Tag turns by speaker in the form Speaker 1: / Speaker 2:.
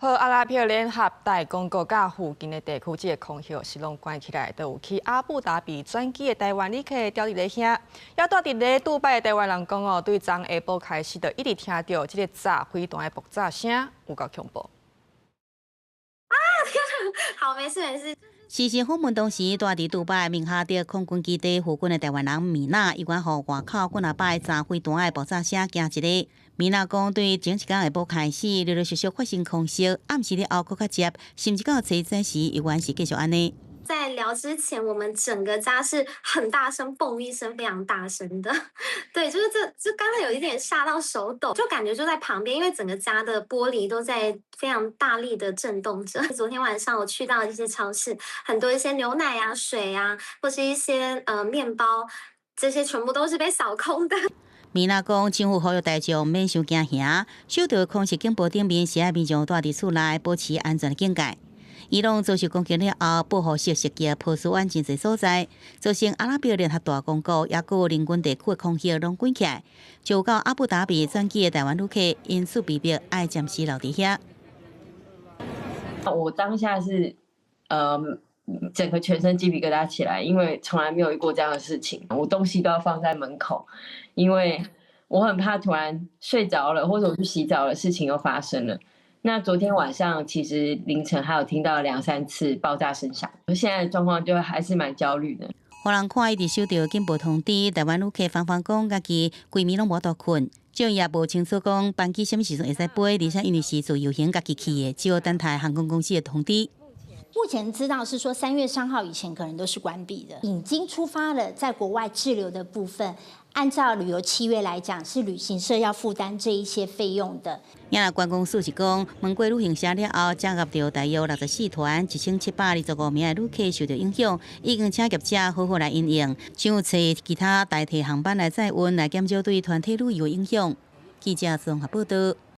Speaker 1: 好，阿拉伯聯合大公國佮附近的地區，這个空域是攏關起來，都有去阿布達比轉機的台灣旅客牢佇咧遐。也蹛佇咧杜拜的台灣人講哦，對昨下晡開始就一直聽著這个炸飛彈的爆炸聲，有夠恐怖。
Speaker 2: 啊！天哪，好，沒事沒事。
Speaker 3: 時事訪問當時，蹛佇杜拜明哈德空軍基地附近的台灣人米娜，伊講予外口幾若擺炸飛彈的爆炸聲驚一下。米娜講，對前一工下晡開始，陸陸續續發生空襲，暗時了後閣較捷，甚至到初早時猶原是繼續按呢。
Speaker 2: 在聊之前，我們整個家是很大聲，嘣一聲，非常大聲的。對，就是這，就剛剛有一點嚇到手抖，就感覺就在旁邊，因為整個家的玻璃都在非常大力的震動着。昨天晚上我去到一些超市，很多一些牛奶啊、水啊，或是一些麵包，這些全部都是被掃空的。
Speaker 3: 米娜講，政府呼籲大眾免傷驚嚇，收到空襲警報頂面是愛民眾蹛佇厝內保持安全的警戒。伊朗遭受攻擊了後，報復式襲擊波斯灣真濟所在，造成阿拉伯聯合大公國抑閣鄰近地區的空域攏關起來，就到阿布達比轉機的台灣旅客因此被迫愛暫時留佇遐。
Speaker 4: 我當下是，整個全身雞皮疙瘩起來，因為從來沒有遇過這樣的事情。我東西都要放在門口，因為我很怕突然睡着了，或者我去洗澡了，事情又發生了。那昨天晚上其實凌晨還有聽到兩三次爆炸聲響，現在的狀況就還是蠻焦慮的。
Speaker 3: 予人看一直收到警報通知，台灣旅客紛紛講家己規暝攏無法睏，這也無清楚講班機啥物時陣會使飛，而且因為是自由行家己去的，只有等待航空公司的通知。
Speaker 5: 目前知道是說3月3號以前可能都是關閉的，已經出發了，在國外滯留的部分，按照旅遊契約來講，是旅行社要負擔這一些費用的。
Speaker 3: 也若觀光署是講，問過旅行社了後，才合著大約64團1725名的旅客受著影響，已經請業者好好來因應，想有揣其他代替航班來載運，來減少對團體旅遊影響。記者綜合報道。